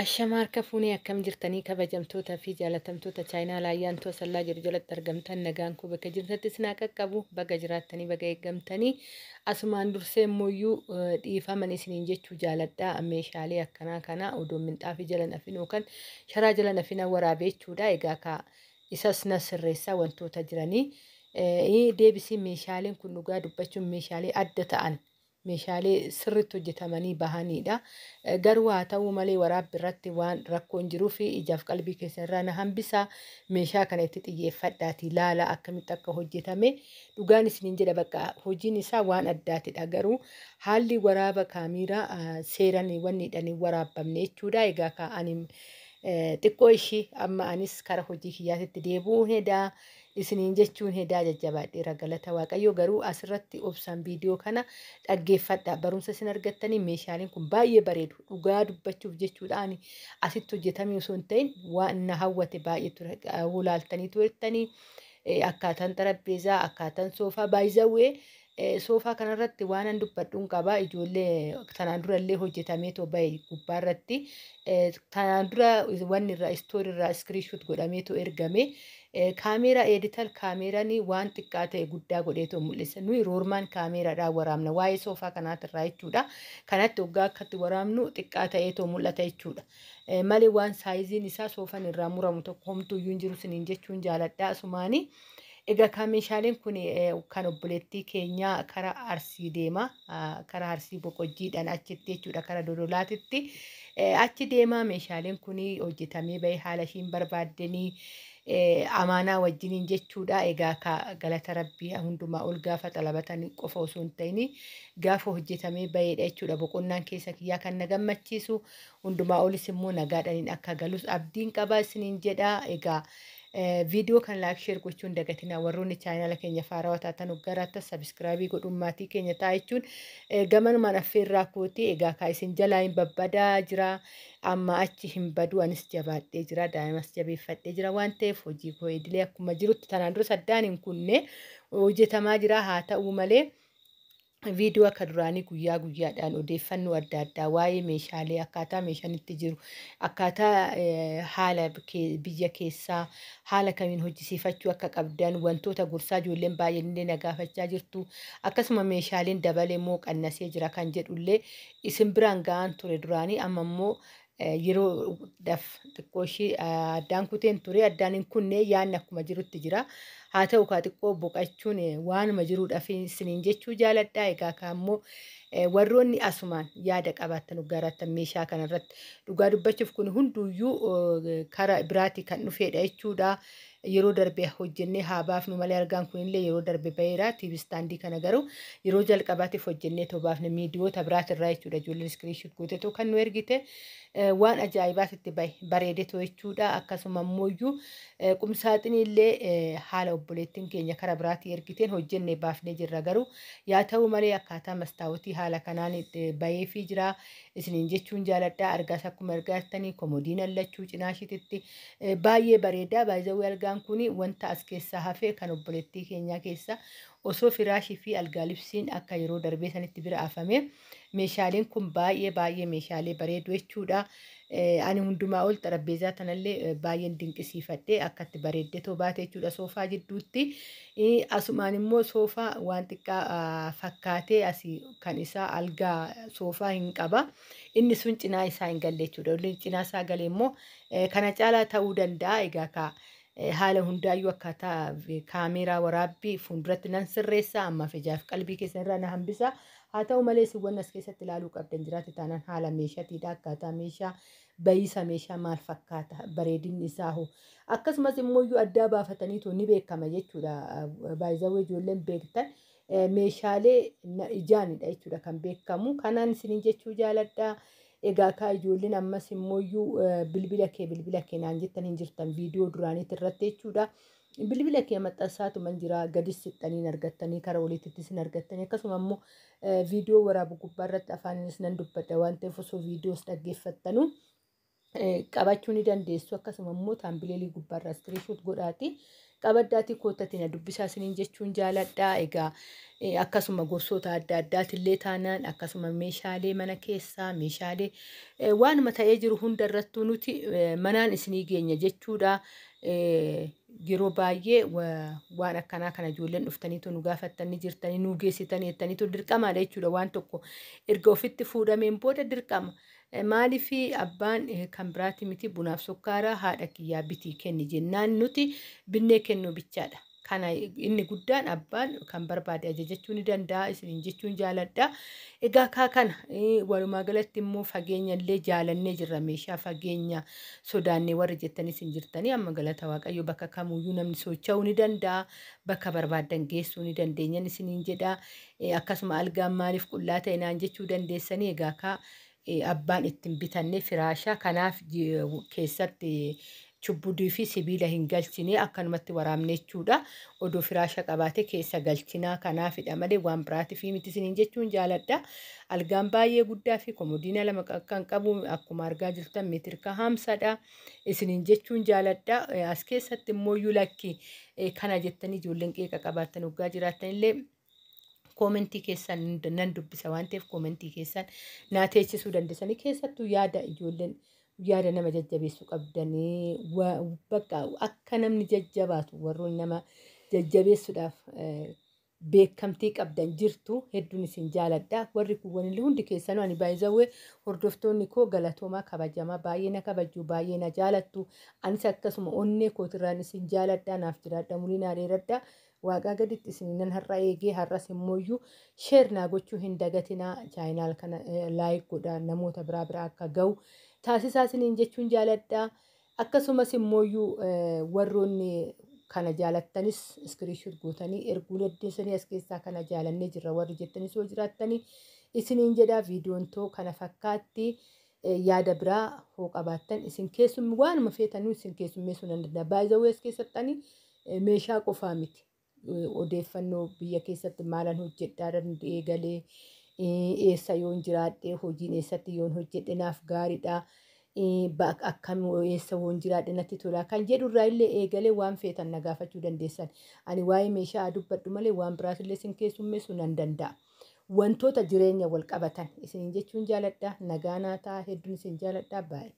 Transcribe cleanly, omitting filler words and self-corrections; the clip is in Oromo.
Ashama harka fuunee akkam jirtanii kabajamtoota fi jaalatamtoota chaayinaa laayyaantuu asallaa jiru jalatti argamtan nagaan koo bakka jirtanitti isin haa qaqqabu baga jiraattanii baga eeggamtanii asumaan dursee immoo dhiifaman isiniin jechuu jaaladha. Meeshaalee akkanaa kana odoo minxaafii jala nafin yookaan sharaa jala nafina waraabee jechuudha. Egaa ka isas na sirreessaa wantoota jiranii deebisii meeshaaleen kun dhugaa dubbachuun meeshaalee adda ta'an meeshaalee sirriitti hojjetamanii bahanidha. Garuu haa ta'u malee waraabbi irratti waan rakkoon jiruu fi ijaaf qalbii keessan irraa na hambisaa. Meeshaa kana itti xiyyeeffadhaatii laala akkamitti akka hojjetame dhugaan isiniin jedha bakka hojiin isaa waan addaatidha. Garuu haalli waraaba kaamiraa seeraan wanni hidhanii waraabbamne jechuudha. Egaa ani xiqqoo ishii amma anis kara hojii kiyyaatitti deebi'uu hedaa isiniin jechuun hedaa jajjabaadheera galata waaqayyo. Garuu asirratti obsaan viidiyoo kana dhaggeeffadha, barumsa isin argattanii. Meeshaaleen kun baay'ee bareedu dhugaa dubbachuuf jechuudhaan asitti hojjetamee osoo hin ta'in waan na hawwate baay'ee ture. Hulaaltanii turtanii akkaataan xarapheezaa, akkaataan soofaa baay'izawwee soofaa kanarratti waan an dubbadhuun qaba. Ijoollee tanaan dura illee hojjetamee too bahe gubbaarratti tanaan dura wanni irraa istoorii irraa iskiriishuut godhamee too ergame. Kaameeraa edital kaameeraan waan xiqqaa ta'e guddaa godhee too mul'isa. Nuyi roormaan kaameeraadhaan waraabna waa'ee soofaa kanaatirraa jechuudha. Kanatti waggaa akkatti waraabnu xiqqaa ta'ee too mul'ata jechuudha. Malee waan saayiziin isaa soofaan irraa muramu tokko homtuuyyuu hin jiru isiniin jechuun jaaladha asumaanii. Egaa kan meeshaaleen kun kan obboleettii keenyaa karaa Arsii deema. Karaa Arsii Boqojjiidhaan achitti jechuudha karaa Dodolaatitti. Achi deema meeshaaleen kun hojjetamee bahee haala ishiin barbaaddanii amaanaa wajjiniin jechuudha. Egaa ka galata rabbii hundumaa ol gaafa xalabatan qofa osoo hin ta'in gaafa hojjetamee baheedha jechuudha. Boqonnaan keessa kiyyaa kan na gammachiisu hundumaa olis immoo nagaadhaan akka galus abdiin qaba isiniin jedha. Egaa viidiyoo kan laayik sheer gochuun dagatina. Warroonni chaayinaala keenya faarawaa taatan hoggaraatti sabiskiraabii godhuun maatii keenya ta'a jechuun gamanumaan affeerraa kooti. Egaa kaa isin jalaa hin babbadaa jira, amma achi hin badu, anis jabaadhee jira, daa'imas jabeeffadhee jira waan ta'eef hojii koo idilee akkuma jirutti tanaan dura saddaan hin kunne hojjetamaa jira. Haa ta'u malee viidiyoo akka duraanii guyyaa guyyaadhaan odeeffannoo adda addaa waa'ee meeshaalee, akkaataa meeshaan itti jiru, akkaataa haala biyya keessaa haala kamiin hojjisiifachuu akka qabdan wantoota gorsaa ijoolleen baay'een illee na gaafachaa jirtu. Akkasuma meeshaaleen dabalee immoo qannasee jira kan jedhullee isin biraan ga'aan ture duraanii. Amma immoo yeroo daf xiqqoo ishii addaan kuteen ture, addaan hin kunne, yaadni akkuma jirutti jira. Haa ta'u kaa xiqqoo boqachuun waanuma jiruudhaaf isiniin jechuu jaaladha. Egaa kaa immoo warroonni asumaan yaada qabaattan garaattan meeshaa kanarratti dhugaa dubbachuuf kun hunduyyuu karaa biraatii kan dhufedha jechuudha. Yeroo darbe hojjennee haa baafnu malee argaan kunillee yeroo darbe baheera. TV istaandii kana garuu yeroo jalqabaatiif hojjennee too baafne miidiyoota biraatirraa jechuudha. Ijoolleen iskiriishuut gooteetoo kan nu ergite waan ajaa'ibaatitti bahe bareedetoo jechuudha. Akkasuma immoo qumsaaxinii illee haala obboleettiin keenya karaa biraatii ergiteen hojjennee baafnee jirra. Garuu yaa ta'u malee akkaataa mastaawotii haala kanaan baheefii jira isiniin jechuun jaaladha. Argaas akkuma argattanii komodiin allachuu cinaa ishiitti baay'ee bareeda. Baay'ee algaan kun wanta as keessaa hafe kan obboleettii keenyaa keessa osoo firaashii fi algaa libsiin akka yeroo darbee sanitti bira hafame meeshaaleen kun baay'ee baay'ee meeshaalee bareedu jechuudha. Ani hundumaa ol xarapheezaa tanallee baay'een dinqisiifadhe akkatti bareeddetoo baate jechuudha soofaa jidduutti. Asumaan immoo soofaa waan xiqqaa fakkaatee asii kan isaa algaa soofaa hin qaba. Inni sun cinaa isaa hin galle jechuudha. Cinaa isaa galee immoo kana caalaa ta'uu danda'a. Egaa kaa haala hundaayyuu akkaataa kaameeraa waraabbii fuulduratti nan sirreessa. Ammaaf ijaaf qalbii keessan irraa na hambisa. Haa ta'u malee isin wanni as keessatti ilaaluu qabdan jiraate taanaan haala meeshaatiidha. Akkaataa meeshaa bahiisa meeshaa maal fakkaata, bareedinni isaa hoo, akkasumas immoo iyyuu addaa baafataniitu ni beekama jechuudha. Baay'izawwee ijoolleen beektan meeshaalee ijaanidha jechuudha kan beekamu. Kanaan isiniin jechuu jaaladha. Egaa kaa ijoolleen ammas immoo iyyuu bilbila kee bilbila kee naan jettan hin jirtan viidiyoo duraaniitti irratti jechuudha. Bilbila kee maxxansaatuma jira, gadis siqxanii argattanii, karaa oliittis hin argattanii. Akkasuma immoo viidiyoo waraabu gubbaa irratti afaaninis nan dubbadha waan ta'eef osoo viidiyoos dhaggeeffattanu qabachuu ni dandeessu. Akkasuma immoo taambileelii gubbaarraa iskiriishuut godhaati. Qabaddaatii koottatti na dubbisaa isiniin jechuun jaaladha. Egaa akkasuma gorsoota adda addaatillee taanaan, akkasuma meeshaalee mana keessaa, meeshaalee waanuma ta'ee jiru hunda irrattuu nuti manaan isinii geenya jechuudha. Yeroo baay'ee waan akkanaa kana ijoolleen dhuftaniitu nu gaafattanii jirtanii, nu geessitanii jettaniitu dirqamaadha jechuudha. Waan tokko erga ofitti fuudhameen booda dirqama. Maaliif abbaan kan biraati miti, bunaaf sukkaaraa haadha kiyyaa bitii kenni jennaan nuti binnee kennuu bichaadha. Kana inni guddaan abbaan kan barbaade ajajachuu ni danda'a isiniin jechuun jaaladha. Egaa kaa kana walumaa galatti immoo fageenya illee jaalannee jirra, meeshaa fageenya sodaannee warri jettanis hin jirtanii. Amma galata Waaqayyo bakka kamuyyuu namni socho'uu ni danda'a, bakka barbaaddan geessuu ni dandeenyan isiniin jedha. Akkasuma algaan maaliif qullaa ta'e naan jechuu dandeessanii. Egaa kaa abbaan ittiin bitanne firaasha, kanaaf keessatti chubbudii fi sibiila hin galchine, akkanumatti waraabne jechuudha. Odoo firaasha qabaate keessa galchinaa, kanaafidha malee waan biraatiif miti isiniin jechuun jaaladha. Algaan baay'ee guddaa fi komodiina 2 kan qabu, akkuma argaa jirtan meetirka 50dha isiniin jechuun jaaladha. As keessatti immoo lakki kana jettanii ijoolleen qeeqa qabaattan waggaa jiraattan illee koomentii keessan nan dubbisa waan ta'eef, koomentii keessan naa teechisuu dandeessanii. Keessattuu yaada ijoolleen yaada nama jajjabeessuu qabdanii, bakka akka namni jajjabaatu warroonni nama jajjabeessuudhaaf beekamtii qabdan jirtu, hedduun isin jaaladha. Warri kuuwwanillee hundi keessanuu ani baay'izawwee hordoftoonni koo galatoomaa, kabajamaa, baay'ee na kabajju, baay'ee na jaalattu. Anis akkasuma onnee kootirraan isin jaaladha, naaf jiraadha, umurii naa dheeradha. Waaqaa gaditti isin nan har'a eegee, har'as immooyyuu share naa gochuu hin dagatinaa, channel kana like godhaa, namoota biraa biraa akka ga'u taasisaa isiniin jechuun jaaladha. Akkasumas immooyyuu warroonni kana jaalattanis screenshot gootanii erguu dandeessanii, as keessaa kana jaalannee jirra warri jettanis yoo jiraattanii isiniin jedha. Viidiyoon too kana fakkaatti. Yaada biraa hoo qabaattan isin keessummi waanuma feetanuu isin keessummeessuu nan danda'a. Baay'ee as keessattanii meeshaa qofaa miti. Odeeffannoo biyya keessatti maalan hojjedhaa danda'ee galee, eessa yoon jiraadhe, hojiin eessatti yoon hojjedhe naaf gaariidha. Akkam eessa yoon jiraadhe natti tola kan jedhurraa illee eegalee waan feetan na gaafachuu dandeessan. Ani waa'ee meeshaa dubbadhu malee waan biraatillee isin keessummeessuu nan danda'a. Wantoota jireenya wal qabatan isiniin jechuun jaaladha. Nagaa naa ta'a, hedduun isin jaaladha. Baay'ee.